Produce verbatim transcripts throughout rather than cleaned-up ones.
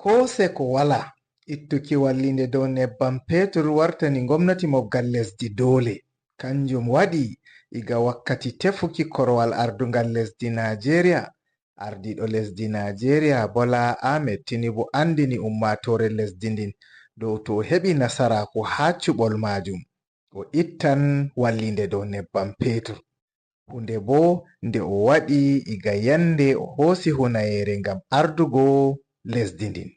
Koo seko walaa, ittuki walliinde dow nebbam peetur wartani ngomnati mobgal lesdi doole. Kanjum waɗi, iga wakkati tefuki korowal ardungal lesdi Naajeeriya, ardiiɗo lesdi Naajeeriya Bola Ahmed Tinubu anndini ummaatoore lesdi ndin dow to o heɓi nasaraaku haa cuɓol maajum, o ittan walliinde dow nebbam peetur. Huunde boo nde o waɗi iga yande o hoosi hunayeere ngam ardugo lesdi ndin.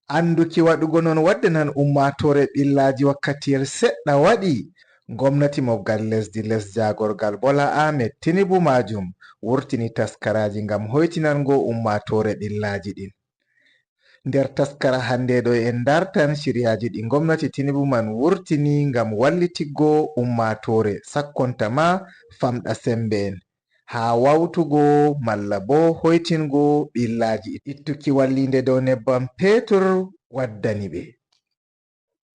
Annduki waɗugo non waddanan ummaatoore ɓillaaji wakkatiyel seɗɗa waɗi, ngomnati mobgal lesdi les jaagorgal Bola Ahmed Tinubu maajum wurtini taskaraaji ngam hoytinango ummaatoore ɓillaaji ɗin. Nder taskara hande ɗo en dartan shiryaaji ɗi ngomnati Tinubu man wurtini ngam wallitiggo ummaatoore, sakkontama famɗa sembe en, haa wawtugo malla boo hoytingo ɓillaaji ittuki walliinde dow nebbam peetur waddani ɓe.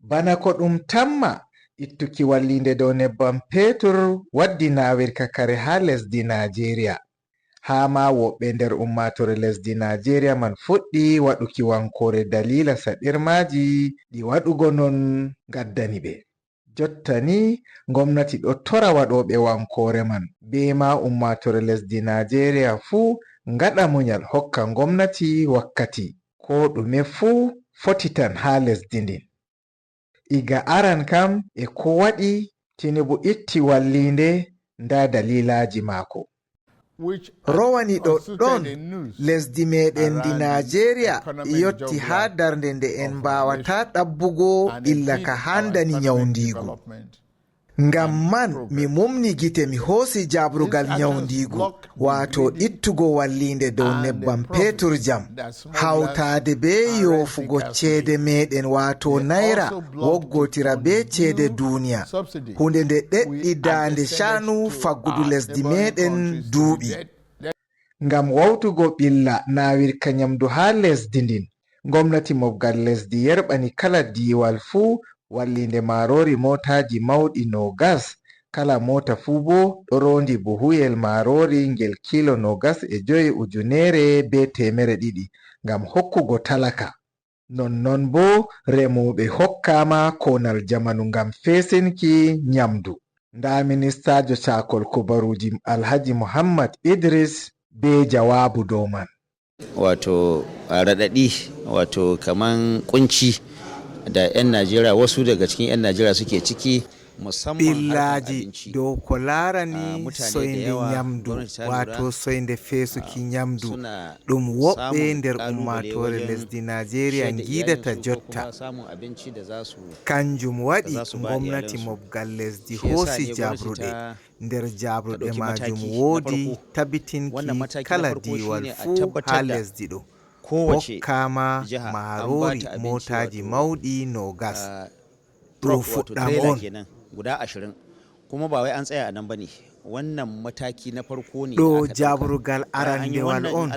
Bana ko ɗum tamma, ittuki walliinde dow nebbam peetur waddi naawirka kare haa lesdi Naajeeriya. Haa ma woɓɓe nder ummaatoore lesdi Naajeeriya man fuɗɗi waɗuki wankoore daliila saɗirmaaji ɗi waɗugo non ngaddani ɓe. Jotta ni, ngomnati ɗo tora waɗooɓe wankoore man, bee ma ummaatoore lesdi Naajeeriya fuu ngaɗa munyal hokka ngomnati wakkati, koo ɗume fuu fotitan haa lesdi ndin. Iga aran kam e ko waɗi Tinubu itti walliinde, ndaa daliilaaji maako. Rowani ɗoɗɗon, lesdi meɗen ndi Naajeeriya yotti haa darnde nde en mbaawataa ɗabbugo ɓilla ka handani nyawndiigu. Ngam man mi mumni gite, mi hoosi jaabrugal nyawndiigu, waato ittugo walliinde dow nebbam peetur jam, hawtaade bee yoofugo ceede meɗen, waato nayra, woggootira bee ceede duuniya, huunde nde ɗeɗɗi daande caanu faggudu lesdi meɗen duuɓi. Ngam wawtugo ɓilla naawirka nyamdu haa lesdi ndin, ngomnati mobgal lesdi yerɓani kala diiwal fuu walliinde maaroori mootaaji mawɗi noogas, kala moota fuu boo ɗo roondi buhuyel maaroori ngel kiilo noogas e jowi ujuneere bee teemere ɗiɗi ngam hokkugo talaka. Nonnon boo, remooɓe hokkaama koonal jamanu ngam feesinki nyamdu. Ndaa ministaajo caakol kubaruuji Alhaji Muhammad Idris bee jawaabu dow man. Wato, a raɗaɗi, wato, kaman ƙunci da 'yan Najeriya, wasu daga cikin 'yan Najeriya suke ciki, musamman harkar ɓillaaji abinci. Dow ko laarani soynde nyamdu, waato soynde feesuki nyamdu, ɗum woɓɓe nder ummaatoore lesdi Naajeeriya ngiidata jotta. Kanjum waɗi ngomnati mobgal lesdi hoosi jabruɗe. Nder jabruɗe maajum woodi tabitinki kala diiwal fuu haa lesdi ɗo hokkaama maaroori mootaaji mawɗi noogas. Ɗo fuɗɗam on. Guda ashirin. Kuma ba wai an tsaya a nan bane. Wannan mataki na farko ne. Ɗo jabrugal arandewal on.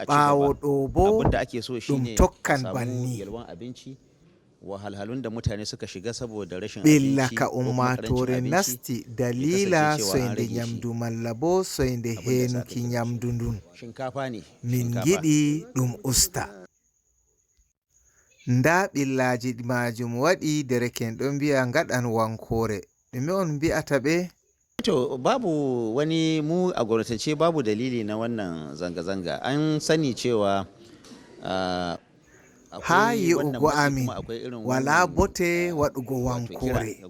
Ɓaawo ɗo boo ɗum tokkan banni. Wahalhalun da mutane suka shiga saboda rashin abinci. Ɓilla ka ummaatoore nasti daliila soynde nyamdu malla boo soynde heenuki nyamdu ndun. Min ngiɗi ɗum usta. Ndaa ɓillaaji maajum waɗi, dereke'en ɗon mbi'a ngaɗan wankoore. Ɗume on mbi'ata ɓe? To, babu wani, mu a gwamnatance babu dalili na wannan zanga-zanga. An sani cewa, ah, haa yi'ugo amin, walaa bote waɗugo wankoore.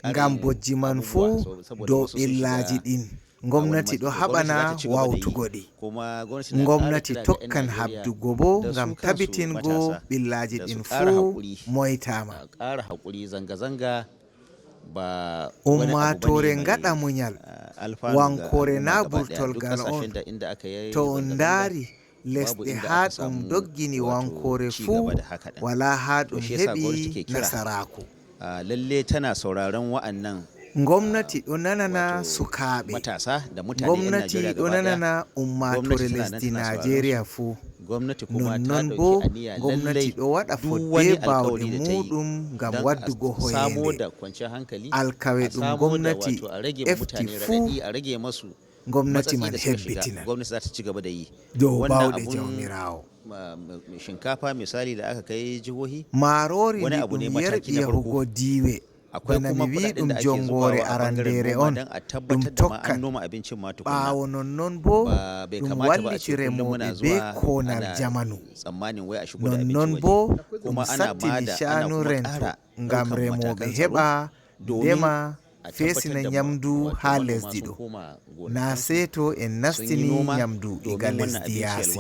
Ngam bojji man fuu dow ɓillaaji ɗin. Ngomnati ɗo haɓana wawtugo ɗi. Ngomnati tokkan habdugo boo ngam tabitingo ɓillaaji ɗin fuu moytaama. Ummaatoore ngaɗa munyal, wankoore naa burtolgal on. To on ndaari lesɗe haa ɗum doggini wankoore fuu, walaa haa ɗum heɓi nasaraaku. Lalle tana sauraron wa'annan. Ngomnati ɗo nanana sukaaɓe. Ngomnati ɗo nanana ummaatoore lesdi Naajeeriya fuu. Nonnon boo, ngomnati ɗo waɗa fodde baawɗe muuɗum ngam waddugo hoyeende. Alkawe ɗum ngomnati efti fuu, ngomnati man hebbitinan. Dow baawɗe Jawmiraawo. Shinkafa misali da aka kai jihohi, maaroori ndi ɗum yerɓi yahugo diiwe. Bana mi wi'i ɗum jonngoore arandeere on, ɗum tokkan. Ɓaawo nonnon boo, ɗum walliti remooɓe bee koonal jamanu. Nonnon boo, ɗum sattini caanu rento ngam remooɓe heɓa ndema, feesina nyamdu haa lesdi ɗo. Naa sey to en nastini nyamdu iga lesdi yaasi.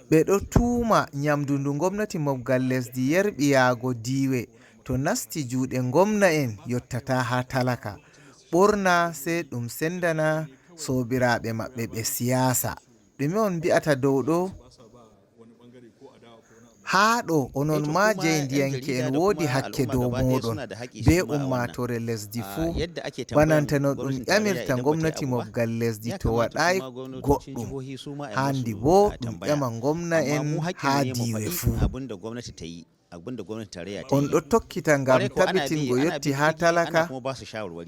Ɓe ɗo tuuma nyamdu ndu ngomnati mobgal lesdi yerɓi yaago diiwe, to nasti juuɗe ngomna'en yottataa haa talaka. Ɓurna sey ɗum senndana soobiraaɓe maɓɓe ɓe siyaasa. Ɗume on mbi'ata dow ɗo? Haa ɗo, onon maa jaayndiyanke'en woodi hakke dow mooɗon bee ummaatoore lesdi fuu. Bananta no ɗum ƴamirta ngomnati mobgal lesdi to waɗaay goɗɗum, haandi boo ɗum ƴama ngomna'en haa diiwe fuu. On ɗo tokkita ngam tabitingo yotti haa talaka?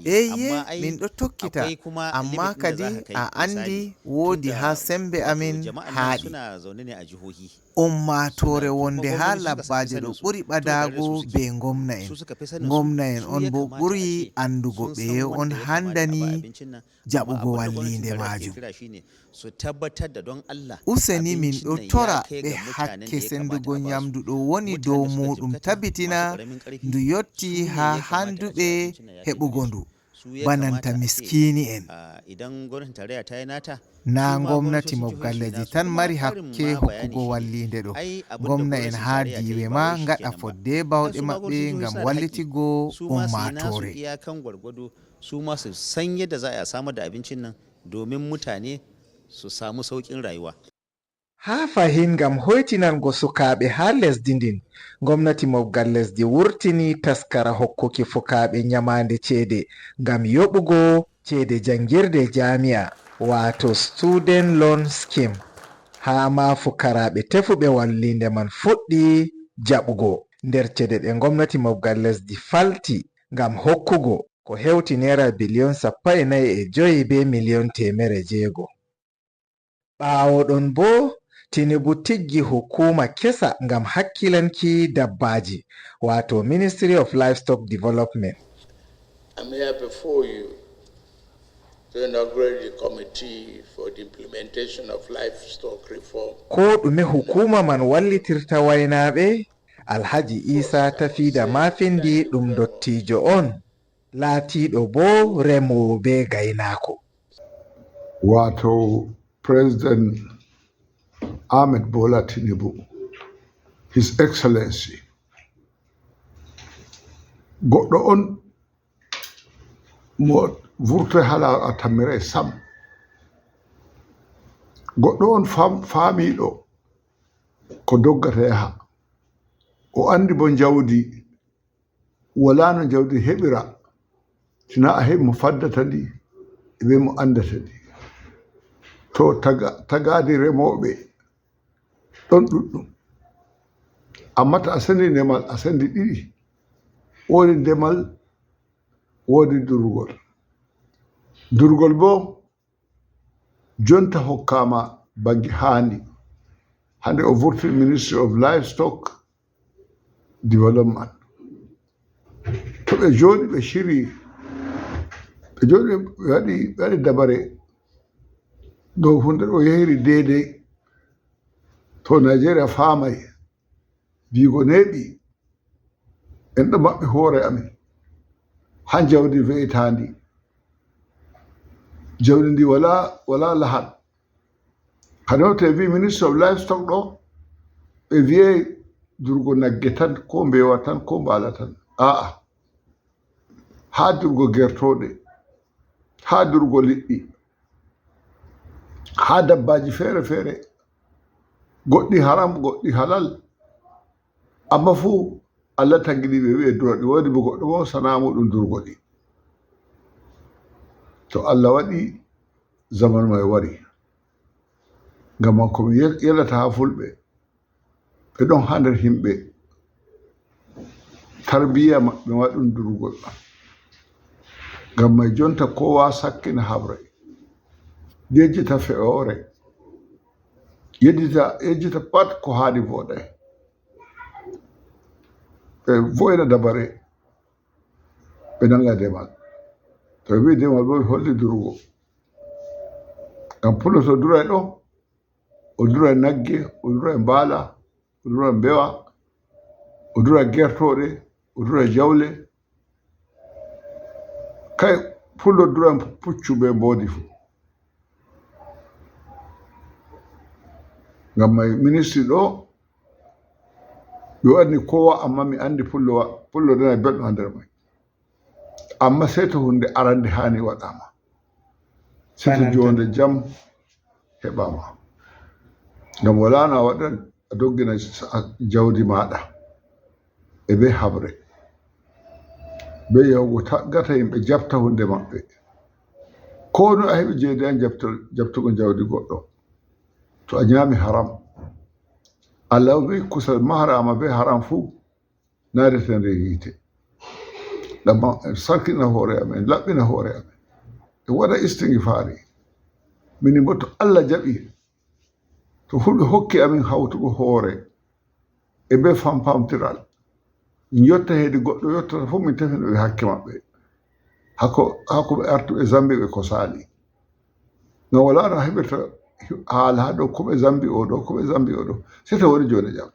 Eeye, min ɗo tokkita, ammaa kadi a anndi woodi haa semmbe amin haaɗi. Ummaatoore wonnde haa labbaaje ɗo ɓuri ɓadaago bee ngomna'en. Ngomna'en on boo ɓuri anndugo ɓeye on handani jaɓugo walliinde maajum. Useni, min ɗo tora ɓe hakke senndugo nyamdu ɗo woni dow muuɗum, tabitina ndu yotti haa handuɓe heɓugo ndu, bananta miskiini'en. Naa ngomnati mobgal lesdi tan mari hakke hokkugo walliinde ɗo. Ngomna'en haa diiwe maa ngaɗa fodde baawɗe maɓɓe ngam wallitigo ummaatoore. Su ma su san yadda za a samar da abincin nan domin mutane su samu sauƙin rayuwa. Haa fahin ngam hoytinango sukaaɓe haa lesdi ndin, ngomnati mobgal lesdi wurtini taskara hokkuki fukaaɓe nyamaande ceede ngam yoɓugo ceede janngirde jaami'a, waato Student Loan Scheme. Haa ma fukaraaɓe tefuɓe walliinde man fuɗɗi jaɓugo nder ceede ɗe ngomnati mobgal lesdi falti ngam hokkugo, ko hewti neera biliyon sappo e nayi e joyi bee miliyon teemere jeego. Ɓaawo ɗon boo, Tinubu tiggi hukuuma kesa ngam hakkilanki dabbaaji, waato Ministry of Livestock Development. I'm here before you to inaugurate the Committee for the Implementation of Livestock Reform. Koo ɗume hukuuma man wallitirta waynaaɓe, Alhaji Isa Tafida Mafindi ɗum ndottiijo on, laatiiɗo boo remoowo bee gaynaako. Waato President Ahmed Bola Tinubu, His Excellency, goɗɗo on mo vurte hala a tammiray sam. Goɗɗo on fam-, faamiiɗo ko doggata yaha. O anndi bo njawdi, walaa no njawdi heɓira, sinaa a heɓi mo faddata ndi, e bee mo anndata ndi. To taga-, tagaadi remooɓe ɗon ɗuɗɗum. Amma to a sendi ndemal, a sendi ɗiɗi. Woodi ndemal, woodi durgol. Durgol boo, jonta hokkaama bannge haandi. Hande o vurti Ministry of Livestock Development. To ɓe jooɗi, ɓe shiryi, ɓe jooɗi, ɓe waɗi, ɓe waɗi dabare dow hunde ɗo yehiri deydey. To Nigeria faamay, viigo neeɓi, en ɗo maɓɓi hoore amin. Haa jawdi ve'itaandi. Jawdi ndi walaa, walaa lahal. Kadi on to ɓe mbii Ministry of Livestock ɗo, ɓe wiyay durgo nagge tan, ko mbeewa tan, ko mbaala tan. Aa'a. Haa durgo gertooɗe, haa durgo liɗɗi, haa dabbaaji feere-feere, goɗɗi haram, goɗɗi halal. Amma fuu Allah tagiri ɓe, wi'e dura ɗi. Woodi bo goɗɗo bo sana'a muuɗum durgo ɗi. To Allah waɗi zamanu may wari. Ngam man ko mi yel-, yelata haa fulɓe, ɓe ɗon haa nder himɓe. Tarbiya maɓɓe ma ɗum durgol. Ngam may jonta kowa sakkina haɓre. Yejjita fe'oore. Yeddita, yejjita pat ko haani vooɗa. Ɓe vo'ina dabare, ɓe nanga demal. To ɓe mbi demal bo, ɓe holli durgo. Ngam pullo to duray ɗo, o duray nagge, o duray mbaala, o duray mbewa, o duray gertooɗe, o duray jawle. Kay pullo duray puccu be mboodi fu. Ngam may ministri ɗo, ɓe waɗni kowa, amma mi andi pullo wa-, pullo nana belɗum ha nder may. Amma sey to hunde arande hani waɗama. Sey to Bana jonde jam heɓama. Ngam wala no a waɗan a doggina sa-, jawdi maɗa e be haɓre. Be yahugo taggata yimɓe jaɓta hunde maɓɓe. Ko no a heɓi ceede an jaɓto-, jaɓtugo jawdi goɗɗo. To a nyami haram. Allah o wi'i kusel maharama be haram fu, na resende yiite. Ɗamma en sarkina hoore amen, laɓɓina hoore amen. En waɗa istingifaari. Minin bo to Allah jaɓi, to fulɓe hokki amin hawtugo hoore e be famfamtiral, min yotta hedi goɗɗo yottata fu, min tefina ɓe hakke maɓɓe. Hako, hako ɓe artu ɓe zambi ɓe ko sali. Ngam wala no heɓirta haala ha dow ko ɓe zambi o ɗo, ko ɓe zambi o ɗo. Sey to woni jonde jam.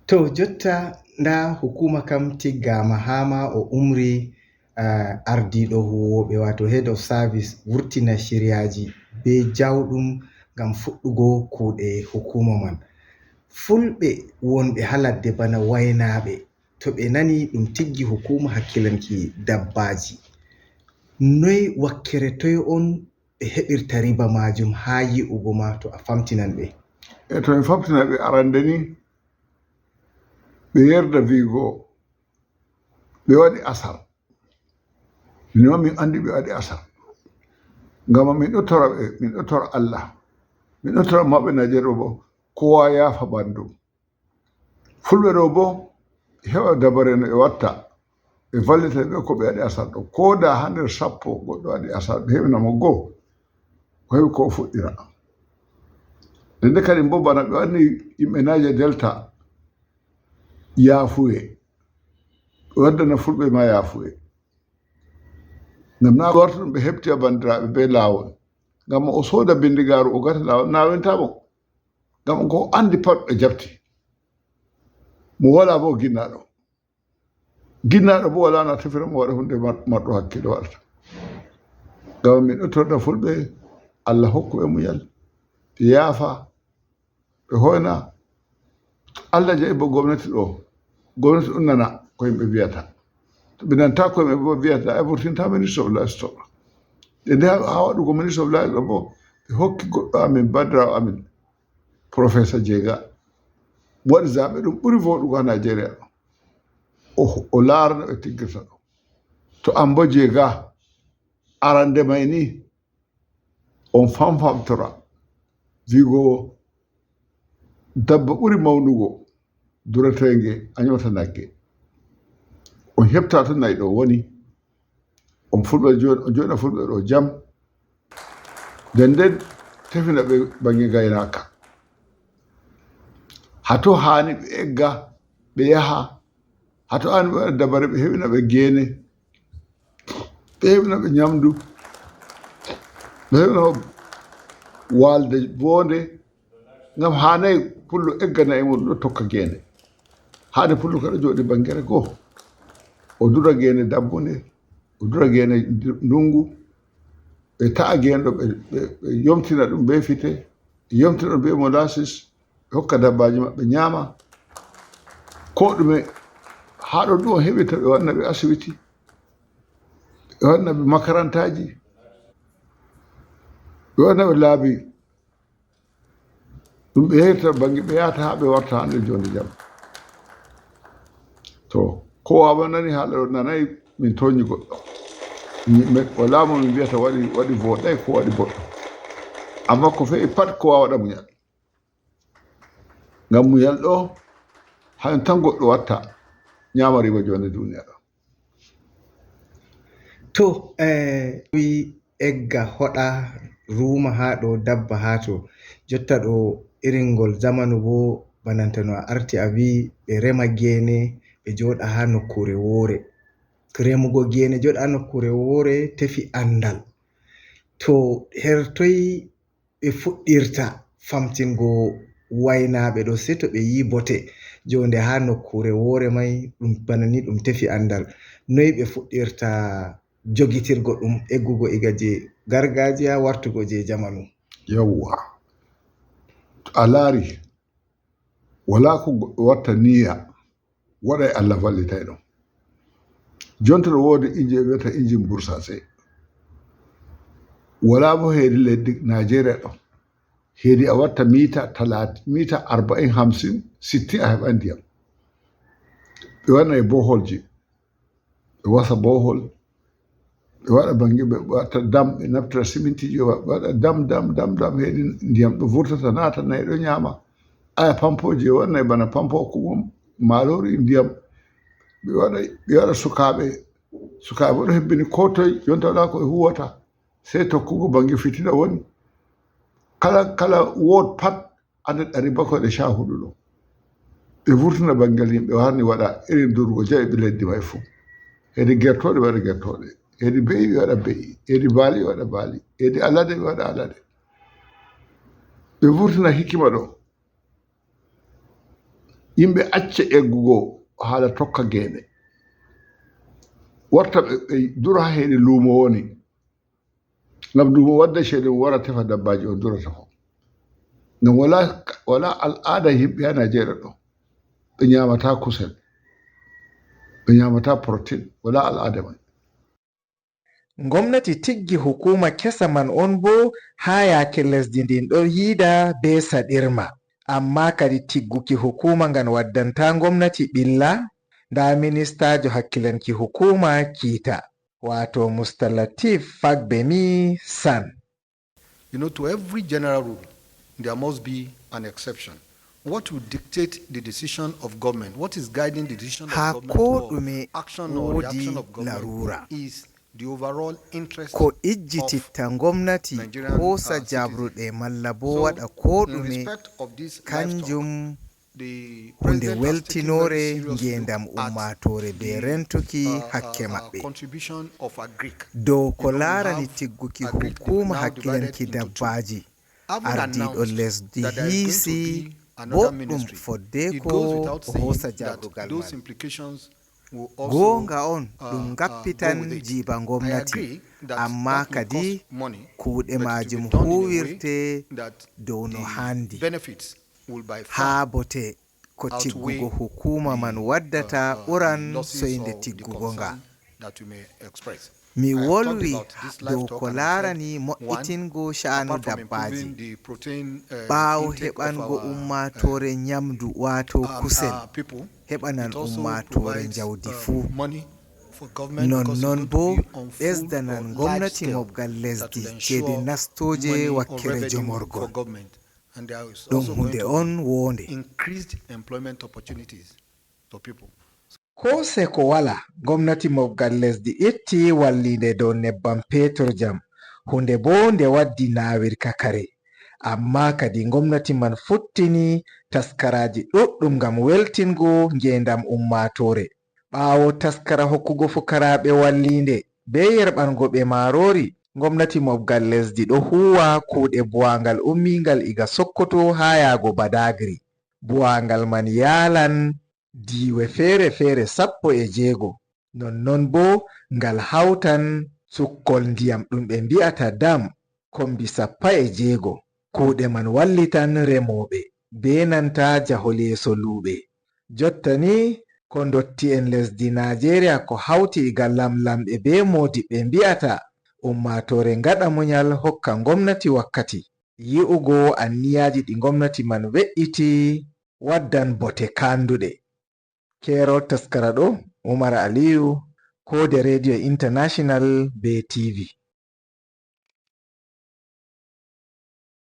To jotta nda hukuma kam tiggaama haa ma o umri, ah, ardiiɗo huwooɓe, waato head of service, wurtina shiriyaaji bee jawɗum ngam fuɗɗugo kuuɗe hukuma man. Fulɓe wonɓe haa ladde bana waynaaɓe, to ɓe nani ɗum tiggi hukuma hakkilanki dabbaaji. Noy, wakkere toy on ɓe heɓirta riba maajum haa yi'ugo ma to a famtinan ɓe? E to mi famtina ɓe arande ni, ɓe yerda viigo ɓe waɗi asar. Min ma min andi ɓe waɗi asar. Ngam min ɗo tora ɓe, min ɗo tora Allah. Min ɗo tora mawɓe Najeriya bo, kowa yaafa ɓandu. Fulɓe ɗo bo, heɓa dabare no ɓe watta, ɓe vallita ɓe ko ɓe waɗi asar ɗo. Ko da ha nder sappo goɗɗo waɗi asar, ɓe heɓina mo go, o heɓi ko o fuɗɗira. Nde nde kadi bo bana ɓe wanni yimɓe Niger Delta yaafuye, ɓe waddana fulɓe ma yaafuye. Ngam na warta ɗum ɓe heɓti a bandiraɓe be lawol. Ngam o soda bindigaru o gata lawol, nawinta mo. Ngam ko andi pat ɓe jabti. Mo wala bo ginnaɗo. Ginnaɗo bo wala na tefira mo waɗa hunde mar-, marɗo hakkilo waɗata. Ngam min ɗo torda fulɓe, Allah hokku ɓe muñal. Ɓe yaafa, ɓe hoyna. Allah jaɓi bo gomnati ɗo. Gomnati ɗum nana ko yimɓe mbiyata. To ɓe nanta ko yimɓe bo mbiyata, e vurtinta ministre of livestock. Nde nde ha waɗugo ministre of livestock bo, ɓe hokki goɗɗo amin, bandirawo amin, Professor Jega. Mo waɗi zaɓe ɗum ɓuri voɗugo ha Nigeria ɗo. O, o laara no ɓe tiggirta ɗum. To an bo Jega, arande may ni, on famfamtora. Vigo dabba ɓuri mawnugo duretenge a nyota nagge. On heɓta to nayi ɗo woni. On fulɓe jo-, on joɗa fulɓe ɗo jam. Nden nden tefina ɓe bange gaynaka. Hato hani ɓe egga, ɓe yaha. Hato hani ɓe waɗa dabare ɓe heɓina ɓe gene. Ɓe heɓina ɓe nyamdu. Ɓe heɓina walde bonde. Ngam hanai pullo eggana e mum ɗo tokka gene. Hani pullo kaɗa joɗi bangere go. O dura gene dabbunde. O dura gene ndungu, ɓe ta'a gene ɗo, ɓe, ɓe, ɓe yomtina ɗum be fite, ɓe yomtina ɗum be molasses, ɓe hokka dabbaji maɓɓe nyama. Ko ɗume haa ɗo ɗum o heɓirta, ɓe wanna ɓe asibiti, ɓe wanna ɓe makarantaji, ɓe wanna ɓe laabi. Ɗum ɓe yehirta bannge ɓe yahata haa ɓe warta hannde jooni jam. To, ko wawa nani haala ɗo nanay min tooñi goɗɗo. Mi, mi, o laamu min mbiyata waɗi, waɗi voɗɗay ko waɗi boɗɗo. Amma ko fe'i pat ko wawa waɗa muñal. Ngam muñal ɗo, hayon tan goɗɗo watta ñaama riba jooni duniya ɗo. To, eh, wi egga hoɗa ruuma haa ɗo, dabba haa to. Jotta ɗo irin ngol zamanu boo, bananta no a arti a wi'i ɓe rema geene, ɓe jooɗa haa nokkuure woore. Remugo geene, jooɗa haa nokkuure woore tefi anndal. To her toy ɓe fuɗɗirta famtingo waynaaɓe ɗo, sey to ɓe yi'i bote joonde haa nokkuure woore may, ɗum bana ni ɗum tefi anndal. Noy ɓe fuɗɗirta jogitirgo ɗum, eggugo iga je gargajiya wartugo je jamanu? Yawwa. To a laari, walaa ko goɗɗo watta niyya, waɗay Allah vallitay ɗum. Jonta no woodi inji ɓe mbiyata inji bursaase. Walaa bo heedi leddi Najeriya ɗo. Heedi a watta miita talatin, miita arba'in, hamsin, sittin a heɓan ndiyam. Ɓe waɗanay boholji. Ɓe wasa bohol. Ɓe waɗa bangi, ɓe watta dam, ɓe naftira simintiiji, ɓe waɗa dam, dam, dam, dam, heedi ndiyam ɗo vurtata, naata, nayi ɗo nyaama. Aya pampooji ɓe waɗanay bana pampo hokkugo maalori ndiyam. Ɓe waɗa, ɓe waɗa sukaaɓe, sukaaɓe bo ɗo hebbini ko toy, jonta walaa ko ɓe huwata. Sey tokkugo bangi fitina woni. Kala, kala wood pat, ande ɗari bakwai da sha hudu ɗo. Ɓe vurtina bangal yimɓe, warni waɗa irin durgo jaɓe ɓe leddi may fuu. Heedi gertooɗe ɓe waɗa gertooɗe. Heedi be'i ɓe waɗa be'i. Heedi baali ɓe waɗa baali. Heedi alade ɓe waɗa alade. Ɓe vurtina hikima ɗo. Yimɓe acca eggugo haala tokka geene. Warta ɓe, ɓe dura haa heedi luumo woni. Ngam luumo wadda ceede, wara tefa dabbaaji o durata fof. Ngam walaa, walaa al'aada yimɓe haa Najeriya ɗo. Ɓe nyaamataa kusel. Ɓe nyaamataa protein. Walaa al'aada man. Ngomnati tiggi hukuuma kesa man on boo haa yaake lesdi ndin ɗon yiida bee saɗirma. Ammaa kadi tigguki hukuuma ngan waddantaa ngomnati ɓilla. Ndaa ministaajo hakkilanki hukuuma kiita, waato Mustalatif Fagbemi San. You know, to every general rule, there must be an exception. What will dictate the decision of government, what is guiding the decision of government or action or reaction of government is the overall interest of Nigeria. Haa koo ɗume woodi laruura. Ko ijjititta ngomnati hoosa jaabruɗe malla boo waɗa koo ɗume, kanjum huunde weltinoore ngeendam ummaatoore bee rentuki hakke maɓɓe. Dow ko laarani tigguki hukuuma hakkilanki dabbaaji, ardiiɗo lesdi hiisi boɗɗum foddeeko o hoosa jaabrugal man. Goonga on, ɗum ngappitan jiiba ngomnati, ammaa kadi kuuɗe maajum huuwirte dow no haandi. Haa bote ko tiggugo hukuuma man waddata ɓuran soynde tiggugo nga. Mi wolwi dow ko laarani mo'itingo sha'anu dabbaaji. Ɓaawo heɓango ummaatoore nyamdu, waato kusel, heɓanan ummaatoore njawdi fuu. Nonnon boo, ɓesdanan ngomnati mobgal lesdi ceede nastooje wakkere jomorgol. Ɗum huunde on woonde. Koo seko walaa, ngomnati mobgal lesdi itti walliinde dow nebbam peeturjam, huunde boo nde waddi naawirka kare. Ammaa kadi ngomnati man futtini taskaraaji ɗuɗɗum ngam weltingo ngeendam ummaatoore. Ɓaawo taskara hokkugo fukaraaɓe walliinde bee yerɓango ɓe maaroori, ngomnati mobgal lesdi ɗo huuwa kuuɗe buwaaŋgal ummiiŋgal iga Sokoto haa yaago Badagry. Buwaaŋgal man yaalan diiwe feere-feere sappo e jeego. Nonnon boo, ngal hawtan sukkol ndiyam ɗum ɓe mbi'ata dam, kombi sappo e jeego. Kuuɗe man wallitan remooɓe, bee nanta jahol yeeso luuɓe. Jotta ni, ko ndotti'en lesdi Naajeeriya ko hawti iga lamlamɓe bee moodiɓɓe mbi'ata, ummaatoore ngaɗa munyal hokka ngomnati wakkati. Yi'ugo anniyaaji ɗi ngomnati man we'iti waddan bote kaanduɗe. Keerol taskara ɗo, Umar Aliyu, Koode Radio International bee T V.